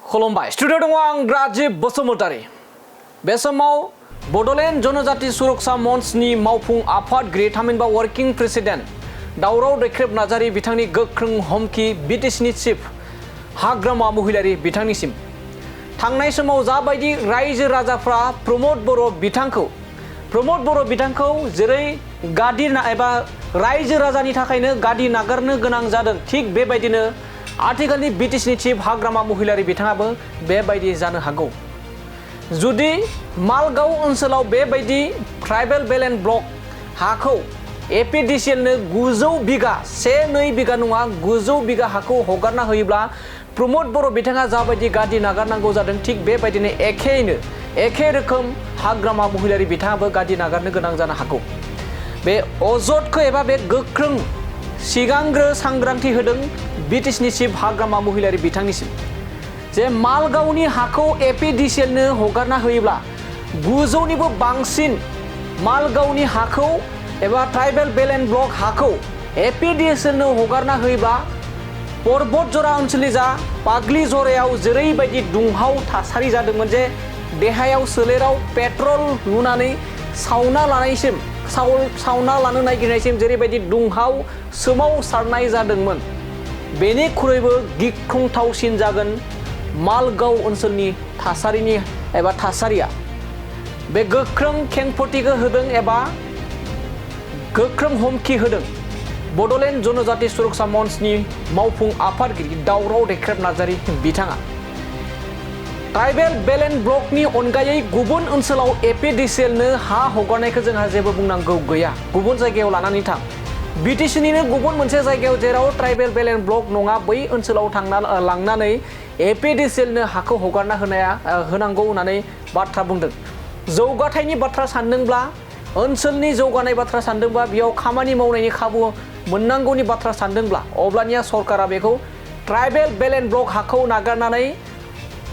खुलुमबाय स्टुडिअ दङ आं राजिब बसुमतारी। बे समाव बड'लेण्ड जनजाति सुरक्षा मन्चनि मावफुं आफादगिरि थामहिनबा वर्किं प्रेसिडेन्ट दावराव दैख्रेब नार्जारि बिथांनि गोख्रों हमखि बिटिसिनि चिफ हाग्रामा महिलारि बिथांनिसिम थांनाय समाव जाबायदि रायजो राजाफ्रा प्रमद बर' बिथांखौ जेरै गादि एबा रायजो राजानि थाखायनो गादि नागारनो गोनां जादों, थिग बेबायदिनो आथिखालनि बिटिसिनि चिफ हाग्रामा महिलारि बिथाङाबो बेबायदि जानो हागौ। जुदि मालगाव ओनसोलाव बेबायदि ट्राइबेल बेलेन्स ब्लक हाखौ एपिडिसिएलनो 900 बिगा 1-2 बिगा नङा 900 बिगा हाखौ हगारना होयोब्ला प्रमद बर' बिथाङा जाबायदि गादि नागारनांगौ जादों, थिग बेबायदिनो एखे रोखोम हाग्रामा महिलारि बिथाङाबो गादि नागारनो गोनां जानो हागौ। बे अजदखौ एबा बे गोख्रों सिगांग्रो सांग्रांथि होदों बिटिसिनि चिफ हाग्रामा महिलारि बिथांनिसिम जे मालगावनि हाखौ एपिडिसिएलनो हगारना होयोब्ला 900निबो बांसिन मालगावनि हाखौ एबा ट्राइबेल बेलेन्स ब्लक हाखौ एपिडिसिएलनो हगारना होयोब्ला पर्बतजरा ओनसोलनि जा पाग्लि जरायाव जेरैबायदि दुंहाव थासारि जादोंमोन जे देहायाव सोलेराव पेट्रल लुनानै सावना लानो नागिरनायसिम जेरैबायदि दुंहाव सोमावसारनाय जादोंमोन, बेनिख्रुइबो गिख्रंथावसिन जागोन मालगाव ओनसोलनि थासारिया। बे गोख्रों खेंफोरथिखौ होदों एबा गोख्रों हमखि होदों बड'लेण्ड जनजाति सुरक्षा मन्चनि मावफुं आफादगिरि दावराव दैख्रेब नार्जारि बिथाङा। ट्राइबेल बेलेन्स ब्लकनि अनगायै गुबुन ओनसोलाव एपिडिसिएलनो हा हगारनायखौ जोंहा जेबो बुंनांगौ गैया। गुबुन जायगायाव लानानै थां, बिटिसिनिनो गुबुन मोनसे जायगायाव जेराव ट्राइबेल बेलेन्स ब्लक नङा बै ओनसोलाव लांनानै एपिडिसिएलनो हाखौ हगारना होनांगौ होननानै बाथ्रा बुंदों। जौगाथायनि बाथ्रा सानदोंब्ला, ओनसोलनि जौगानाय बाथ्रा सानदोंब्ला, बेयाव खामानि मावनायनि खाबु मोननांगौनि बाथ्रा सानदोंब्ला अब्लानिया सरकारा बेखौ ट्राइबेल बेलेन्स ब्लक हाखौ नागारनानै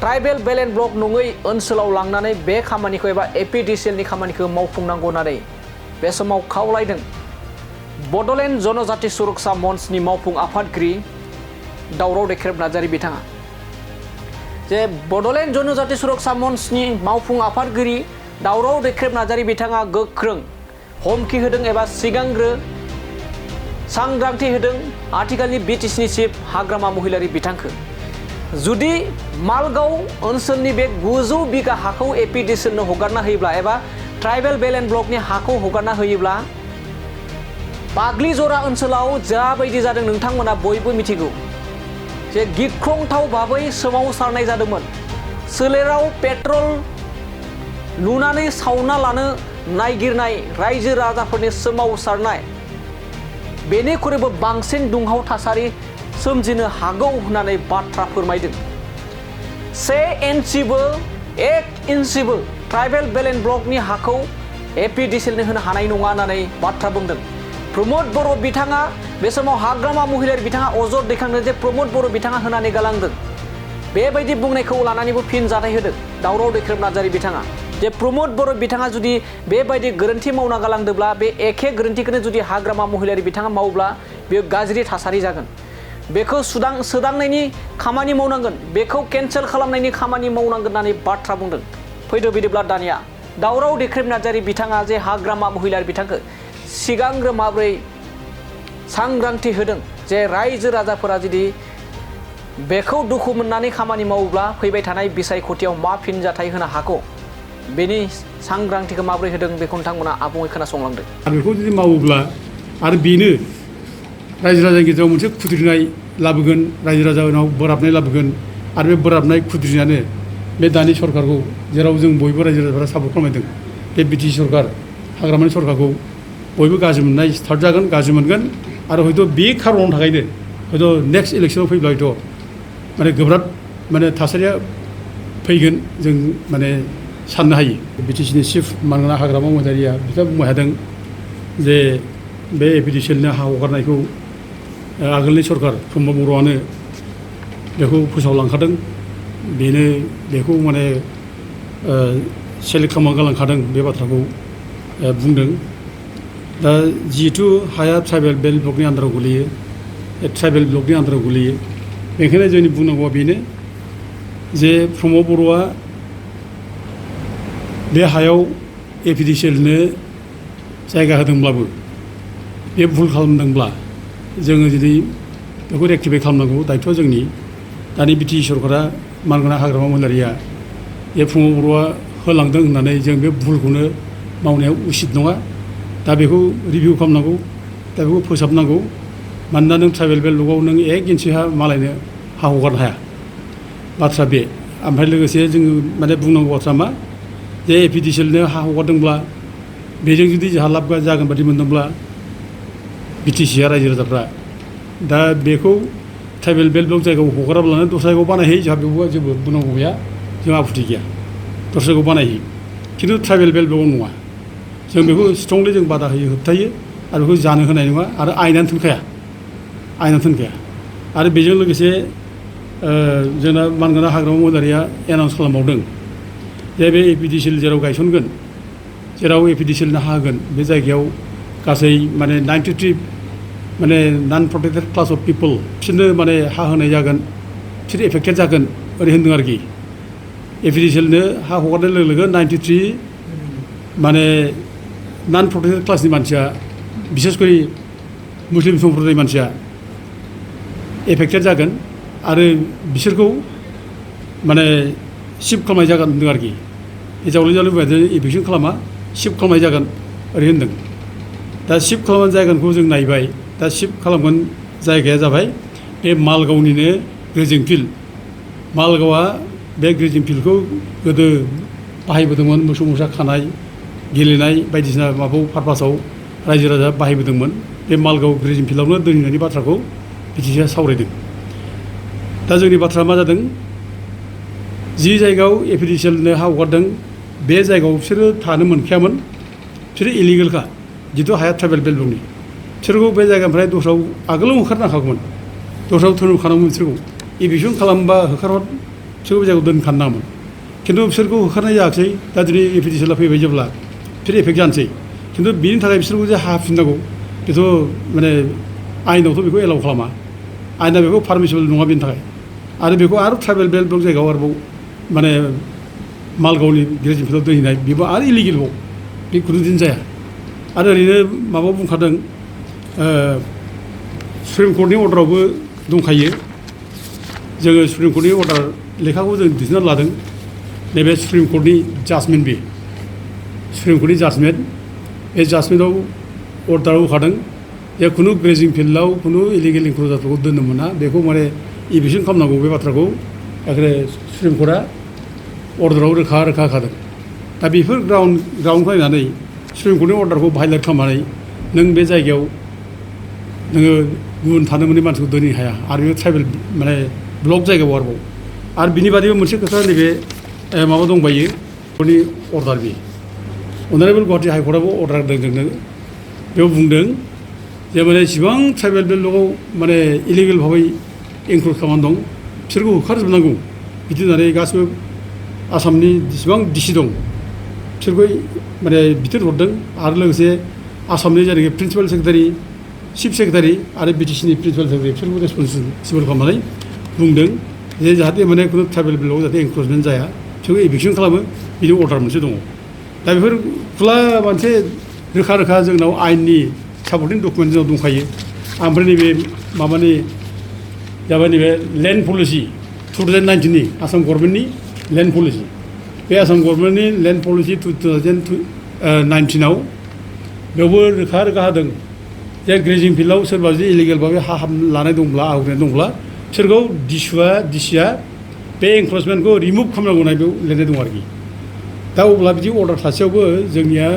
ट्राइबेल बेलेन्स ब्लक नङै ओनसोलाव लांनानै बे खामानिखौ एबा एपिडिसिएलनि खामानिखौ मावफुंनांगौ होननानै बे समाव खावलायदों बड'लेण्ड जनजाति सुरक्षा मन्चनि मावफुं आफादगिरि दावराव दैख्रेब नार्जारि बिथाङा। जे बड'लेण्ड जनजाति सुरक्षा मन्चनि मावफुं आफादगिरि दावराव दैख्रेब नार्जारि बिथाङा गोख्रों हमखि होदों एबा सिगांग्रो सांग्रांथि होदों आथिखालनि बिटिसिनि चिफ हाग्रामा महिलारि बिथांखौ। जुदि मालगाव ओनसोलनि बे 900 बिगा हाखौ एपिडिसिएलनो हगारना होयोब्ला एबा ट्राइबेल बेलेन्स ब्लकनि हाखौ हगारना होयोब्ला पाग्लिजरा ओनसोलाव जाबायदि जादों नोंथांमोना बयबो मिथिगौ जे गिख्रंथाव भाबै सोमावसारनाय जादोंमोन। सोलेराव पेट्रल लुनानै सावना लानो नागिरनाय रायजो राजाफोरनि सोमावसारनाय, बेनिख्रुइबो बांसिन दुंहाव थासारि सोमजिनो हागौ होननानै बाथ्रा फोरमायदों। 1 इन्सिबो ट्राइबेल बेलेन्स ब्लकनि हाखौ एपिडिसिएलनो होनो हानाय नङा होननानै बाथ्रा बुंदों। प्रमद बर' बिथाङा बे समाव हाग्रामा महिलारि बिथाङा अजद दैखांदों जे प्रमद बर' बिथाङा होनानै गालांदों। बेबायदि बुंनायखौ लानानैबो फिनजाथाय होदों दावराव दैख्रेब नार्जारि बिथाङा जे प्रमद बर' बिथाङा जुदि बेबायदि गोरोन्थि मावना गालांदोंब्ला बे एखे गोरोन्थिखौनो जुदि हाग्रामा महिलारि बिथाङा मावोब्ला बेयो गाज्रि थासारि जागोन। बेखौ सोदांनायनि खामानि मावनांगोन, बेखौ केन्सेल खालामनायनि खामानि मावनांगोन होननानै बाथ्रा बुंदों। फैदो बिदिब्ला दानिया दावराव दैख्रेब नार्जारि बिथाङा जे हाग्रामा महिलारि बिथांखौ सिगांग्रो माबोरै सांग्रांथि होदों जे रायजो राजाफोरा जुदि बेखौ दुखु मोननानै खामानि मावोब्ला फैबाय थानाय बिसायख'थियाव मा फिनजाथाय होनो हागौ, बेनि सांग्रांथिखौ माबोरै होदों बेखौ नोंथांमोना आबुङै खोनासंलांदों। बेखौ जुदि मावोब्ला आरो बेनो रायजो राजानि गेजेराव मोनसे खुद्रिनाय लाबोगोन, रायजो राजानाव बोराबनाय लाबोगोन आरो बे बोराबनाय खुद्रिनायानो बे दानि सरकारखौ, जेराव जों बयबो रायजो राजाफोरा सापर्ट खालामदों, बे बिटिसि सरकार हाग्रामानि सरकारखौ बयबो गाज्रि मोननाय स्टार्ट जागोन, गाज्रि मोनगोन आरो हयथ' बे खारननि थाखायनो हयथ' नेक्स्ट इलेक्सनाव फैब्ला हयथ' गोब्राब थासारिया फैगोन जों साननो हायो। बिटिसिनि चिफ मानोना हाग्रामा महिलारिया बिथाङा बुंनो हादों जे बे एपिडिसिएलनो हा हगारनायखौ आगोलनि सरकार प्रमद बर'आनो बेखौ फोसावलांखादों, बेनो बेखौ सेलेक्ट खालामना गालांखादों, बे बाथ्राखौ बुंदों। दा जिहेथु हाया ट्राइबेल बेलेन्स ब्लकनि आन्दाराव गोलैयो, ट्राइबेल ब्लकनि आन्दाराव गोलैयो, बेनिखायनो जोंनि बुंनांगौआ बेनो जे प्रमद बर'आ बे हायाव एपिडिसिएलनो जायगा होदोंब्लाबो बे भुल खालामदोंब्ला जोङो जुदि बेखौ रेक्टिफाइ खालामनांगौ दायथ'आ जोंनि दानि बिटिसि सरकारा मानगोनां हाग्रामा महिलारिया बे प्रमद बर'आ होलांदों होननानै जों बे भुलखौनो मावनाया उचित नङा दा बेखौ रिभिउ खालामनांगौ दा बेखौ फोसाबनांगौ मानोना नों ट्राइबेल बेल्टआव नों 1 इन्सि हा मालायनो हा हगारनो हाया बाथ्रा बे ओमफ्राय लोगोसे जोङो माने बुंनांगौ बाथ्रा मा जे एपिडिसिएलनो हा हगारदोंब्ला बेजों जुदि जोंहा लाब जागोन बादि मोनदोंब्ला बिटिसिआ रायजो राजाफ्रा दा बेखौ ट्राइबेल बेल्ट ब्लक जायगायाव हगाराब्लानो दस्रा जायगायाव बानायहैयो जोंहा बेवहाय जेबो बुंनांगौ गैया जोंहा आपत्ति गैया दस्रा जायगायाव बानायहैयो खिन्थु ट्राइबेल बेल्ट ब्लकआव नङा जों बेखौ स्ट्रंलि जों बादा होयो होबथायो आरो बेखौ जानो होनाय नङा आरो आयेनानो थोनखाया आरो बेजों लोगोसे जोंना मानगोनां हाग्रामा महिलारिया एनाउन्स खालामबावदों जे बे एपिडिसिएल जेराव गायसनगोन जेराव एपिडिसिएलनो हा होगोन बे जायगायाव गासै माने 93 माने नन प्रटेक्टेड क्लास अफ पिपल बिसोरनो माने हा होनाय जागोन बिसोर एफेक्टेड जागोन ओरै होनदों आरोखि एपिडिसिएलनो हा हगारनाय लोगो लोगो 93 माने नन प्रटेक्टेड क्लासनि मानसिया बिसेसकरि मुस्लिम सम्प्रदायनि मानसिया एफेक्टेड जागोन आरो बिसोरखौ माने शिफ्ट खालामनाय जागोन होनदों आरोखि जावले जावले बुंबाय इभिकसन खालामा शिफ्ट खालामनाय जागोन ओरै होनदों दा शिफ्ट खालामनाय जायगाखौ जों नायबाय दा शिफ्ट खालामगोन जायगाया जाबाय बे मालगावनिनो ग्रेजिं फिल्ड मालगावआ बे ग्रेजिं फिल्डखौ गोदो बाहायबोदोंमोन मोसौ मोसा खानाय गेलेनाय बायदिसिना माबायाव पारपासाव रायजो राजा बाहायबोदोंमोन बे मालगाव ग्रेजिं फिल्डआवनो दोनहैनायनि बाथ्राखौ बिटिसिआ सावरायदों दा जोंनि बाथ्राया मा जादों जि जायगायाव एपिडिसिएलनो हा हगारदों बे जायगायाव बिसोरो थानो मोनखायामोन बिसोरो इलिगेलखा जिथु हाया ट्राइबेल बेल्ट दंनि बिसोरखौ बे जायगानिफ्राय दस्रायाव आगोलाव होखारनांखागौमोन दस्रायाव थोनखानांगौमोन बिसोरखौ इभिकसन खालामबा होखारहर बिसोरखौ जायगायाव दोनखानाङामोन खिन्थु बिसोरखौ होखारनाय जायाखै दा दिनै एपिडिसिएलआ फैबाय जेब्ला बिसोर एफेक्ट जानोसै खिन्थु बिनि थाखाय बिसोरखौ जे हा होफिननांगौ बेथ' माने आयेनावथ' बेखौ एलाउ खालामा आयेना बेखौ पारमिसिबल नङा बेनि थाखाय आरो बेखौ आरो ट्राइबेल बेल्ट ब्लक जायगायाव आरोबाव माने मालगावनि ग्रेजिं फिल्डआव दोनहैनाय बेबो आरो इलिगेलबाव बे खुनुदिन जाया आरो ओरैनो माबा बुंखादों सुप्रिम कर्टनि अर्डारावबो दंखायो जोङो सुप्रिम कर्टनि अर्डार लेखाखौ जों दिहुननानै लादों नैबे सुप्रिम कर्टनि जाजमेन्ट बे सुप्रिम कर्टनि जाजमेन्ट बे जाजमेन्टआव अर्डाराव होखादों जे खुनु ग्रेजिं फिल्डआव खुनु इलिगेल इनक्लुजारफोरखौ दोननो मोना बेखौ माने इभिकसन खालामनांगौ बे बाथ्राखौ एखेबारे सुप्रिम कर्टआ अर्डाराव रोखा होखादों दा बेफोर ग्राउन्डखौ नायनानै सुप्रिम कर्टनि अर्डारखौ भायलेट खालामनानै नों बे जायगायाव नोङो गुबुन थानो मोनै मानसिखौ दोननो हाया आरो बे ट्राइबेल माने ब्लक जायगायाव आरो बिनि बादैबो मोनसे खोथा नैबे माबा दंबायो कर्टनि अर्डार बे अनारेबल गुवाहाटि हाइकर्टआबो अर्डार होदों जोंनो बेयाव बुंदों जे माने इसिबां ट्राइबेल बेल्टआव माने इलिगेल भाबै इनक्लुड खालामनानै दं बिसोरखौ होखारजोबनांगौ बिदि होननानै गासिबो आसामनि जेसेबां डिसि दं बिसोरखौ माने बिथोन हरदों आरो लोगोसे आसामनि जायनाखि प्रिन्सिपाल सेक्रेटारि चिफ सेक्रेटारि आरो बिटिसिनि प्रिन्सिपाल सेक्रेटारि बिसोरखौ रेसपन्सिबल खालामनानै बुंदों जे जाहाथे माने खुनु ट्राइबेल बेल्टआव जाहाथे इनक्लुजमेन्ट जाया बिसोरखौ इभिकसन खालामो बिनि अर्डार मोनसे दङ दा बेफोर खुला मोनसे रोखा रोखा जोंनाव आयेननि सापर्टिं डकुमेन्ट जोंनाव दंखायो ओमफ्राय नैबे माबानि जाबाय नैबे लेन्ड पलिसि 2019नि आसाम गभर्नमेन्टनि लेन्ड पलिसि बे आसाम गभर्नमेन्टनि लेन्ड पलिसि 2019आव बेयावबो रोखा रोखा होदों जे ग्रेजिं फिल्डआव सोरबा जुदि इलिगेल भाबै हा लानाय दंब्ला आवग्रिनाय दंब्ला बिसोरखौ डिसिआ बे एनक्रचमेन्टखौ रिमुभ खालामनांगौ होननाय बेयाव लिरनाय दं आरोखि दा अब्ला बिदि अर्डार थासेयावबो जोंनिया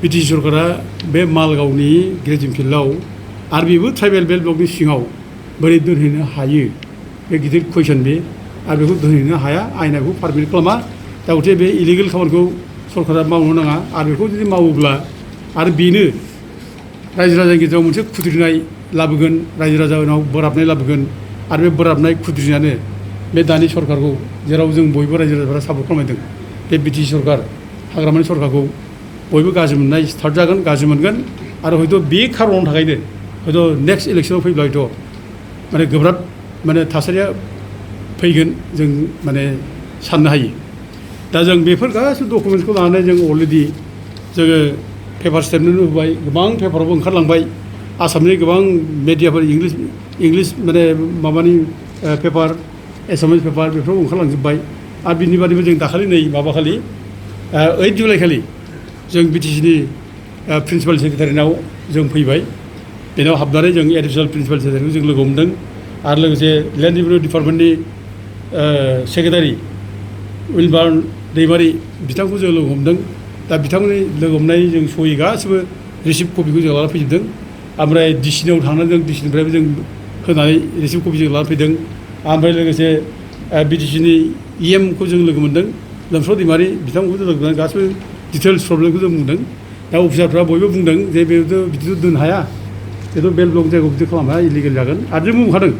बिटिसि सरकारा बे मालगावनि ग्रेजिं फिल्डआव आरो बेबो ट्राइबेल बेल्ट ब्लकनि सिङाव बोरै दोनहैनो हायो बे गिदिर कुइसन बे आरो बेखौ दोनहैनो हाया आयेना बेखौ पारमिट खालामा दा गथे बे इलिगेल खामानिखौ सरकारा मावनो नाङा आरो बेखौ जुदि मावोब्ला आरो बेनो रायजो राजानि गेजेराव मोनसे खुद्रिनाय लाबोगोन रायजो राजानाव बोराबनाय लाबोगोन आरो बे बोराबनाय खुद्रिनायानो बे दानि सरकारखौ जेराव जों बयबो रायजो राजाफोरा सापर्ट खालामदों बे बिटिसि सरकार हाग्रामानि सरकारखौ बयबो गाज्रि मोननाय स्टार्ट जागोन गाज्रि मोनगोन आरो हयथ' बे खारननि थाखायनो हयथ' नेक्स्ट इलेक्सनाव फैब्ला हयथ' माने गोब्राब माने थासारिया फैगोन जों माने साननो हायो दा जों बेफोर गासैबो डकुमेन्टसखौ लानानै जों अलरेडि जोङो पेपार स्टेटमेन्ट होबाय गोबां पेपारावबो ओंखारलांबाय आसामनि गोबां मिडियाफोर इंलिस माने माबानि पेपार एसामिस पेपार बेफोराव ओंखारलांजोब्बाय आरो बिनि बादैबो जों दाखालि नै माबाखालि 8 जुलाइ खालि जों बिटिसिनि प्रिन्सिपाल सेक्रेटारिनाव जों फैबाय बेनाव हाबनानै जों एडिसनेल प्रिन्सिपाल सेक्रेटारिखौ जों लोगो हमदों आरो लोगोसे लेन्ड रेभिनिउ डिपार्टमेन्टनि सेक्रेटारि उइलबार्न दैमारि बिथांखौ जों लोगो हमदों दा बिथांमोननि लोगो हमनाय जों सहि गासिबो रिसिप्ट कपिखौ जों लाना फैजोबदों ओमफ्राय डिसिनियाव थांनानै जों डिसिनिफ्रायबो जों होनानै रिसिप्ट कपि जों लाना फैदों ओमफ्राय लोगोसे बिटिसिनि इएमखौ जों लोगो मोन्दों लोमस्राव दैमारि बिथांखौ जों लोगो मोनदों गासिबो डिटेल्स प्रब्लेमखौ जों बुंदों दा अफिसारफ्रा बयबो बुंदों जे बेथ' बिदिथ' दोननो हाया बेथ' बेल ब्लक जायगायाव बिदि खालामनो हाया इलिगेल जागोन आरो जों बुंखादों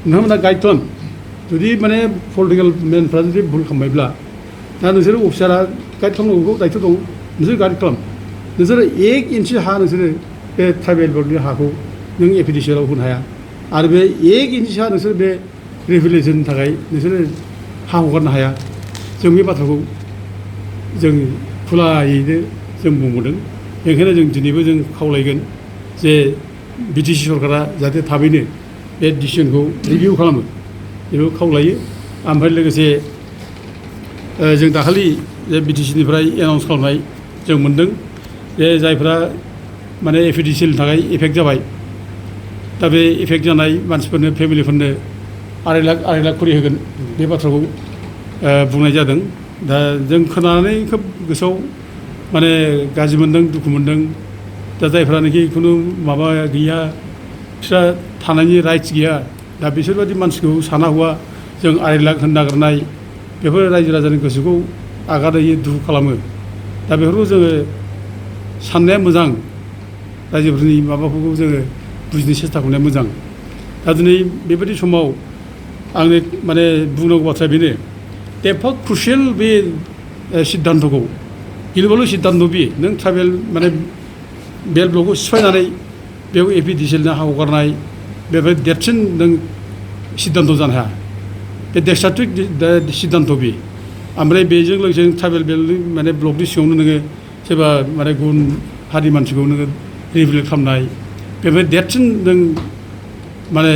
नोंथांमोना गाइड खालाम जुदि माने पलिटिकेल मेनफ्रा जुदि भुल खालामबायब्ला दा नोंसोरो अफिसारा गाइड खालामनांगौ दायथ' दं नोंसोर गाइड खालाम नोंसोरो 1 इन्सि हा नोंसोरो बे ट्राइबेल ब्लकनि हाखौ नों एपिडिसिएलाव होनो हाया आरो बे 1 इन्सि हा नोंसोर बे रिभेलेसननि थाखाय नोंसोरो हा हगारनो हाया जों बे बाथ्राखौ जों खुलायैनो जों बुंबोदों बेनिखायनो जों दिनैबो जों खावलायगोन जे बिटिसि सरकारा जाहाथे थाबैनो बे डिसिसनखौ रिभिउ खालामो बेखौ खावलायो ओमफ्राय लोगोसे जों दाखालि जे बिटिसिनिफ्राय एनाउन्स खालामनाय जों मोन्दों जे जायफ्रा माने एपिडिसिएलनि थाखाय एफेक्ट जाबाय दा बे एफेक्ट जानाय मानसिफोरनो फेमिलिफोरनो 2.5 लाख खरि होगोन बे बाथ्राखौ बुंनाय जादों दा जों खोनानानै खोब गोसोआव माने गाज्रि मोन्दों दुखु मोन्दों दा जायफ्रानोखि खुनु माबा गैया बिस्रा थानायनि राइट्स गैया दा बिसोरबायदि मानसिखौ साना हौवा जों 2.5 लाख होनो नागिरनाय बेफोर रायजो राजानि गोसोखौ आघात होयो दुखु खालामो दा बेफोरखौ जोङो साननाया मोजां रायजोफोरनि माबाफोरखौ जोङो बुजिनो सेस्था खालामनाया मोजां दा दिनै बेबायदि समाव आंनि माने बुंनांगौ बाथ्राया बेनो एफा क्रुसियेल बे सिद्धान्तखौ गिलुबालु सिद्धान्त बे नों ट्राइबेल माने बेल ब्लकखौ सिफायनानै बेयाव एपिडिसिएलनि हा हगारनाय बेनिफ्राय देरसिन नों सिद्धान्त जानो हाया बे डेस्ट्राक्टिभ सिद्धान्त बे ओमफ्राय बेजों लोगोसे ट्राइबेल बेलनि माने ब्लकनि सिङावनो नोङो सोरबा माने गुबुन हारि मानसिखौ नोङो रिभेलेट खालामनाय बेनिफ्राय देरसिन नों माने